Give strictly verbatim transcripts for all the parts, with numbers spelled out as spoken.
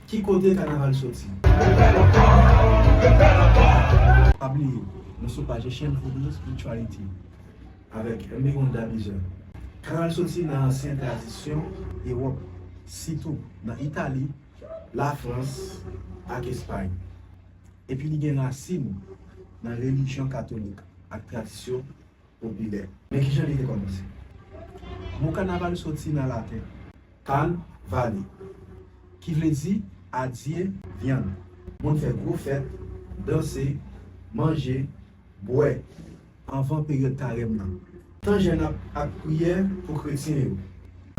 Ki kote kanaval soti? Pa bliye, nou sou paj Haitian Voodoo Spirituality avèk M B Gonda Bizer. Kanaval soti nan ansyen tradisyon Ewòp, sitou nan Itali, Lafrans ak Espay. Epi li gen rasin nan relijyon katolik ak tradisyon popilè. Men kijan li te kòmanse? Mo kanaval soti nan laten. Can, vale, ki vle di adye vyann. Moun fè gwo fèt, danse, manje, bwè anvan peryòd karèm nan. Tan jèn ap ak priyè pou kretyen yo.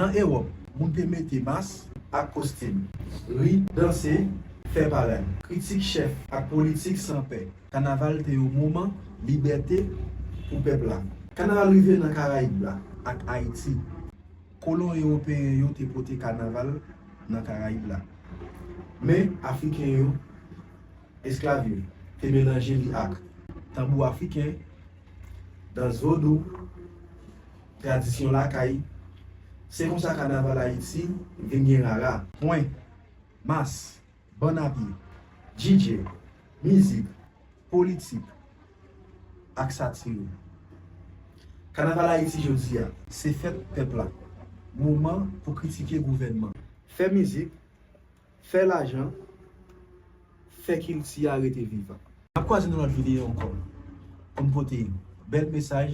Nan Ewòp, moun te mete mas ak kostim, ri, danse, fè parad. Kritik chèf ak politik san pè. Kanaval te yon moman libète pou pèp la. Kanaval rive nan Karayib la ak Ayiti. Kolon ewopeyen yo te pote kanaval nan Karayib la. Men Afriken yo, esklav yo, te melanje li ak tanbou afriken, dans vodou, tradisyon lakay. Se konsa kanaval Ayiti vin gen rara, pwen, mas, bann a pye, djidje, mizik, politik, ak satire. Kanaval Ayiti jodi a. Se fèt pèp la. Moman pou kritike gouvènman. Fè mizik, fè lajan, fè kilti a rete vivan. N ap kwaze nan lòt videyo ankò pou n pote bèl mesaj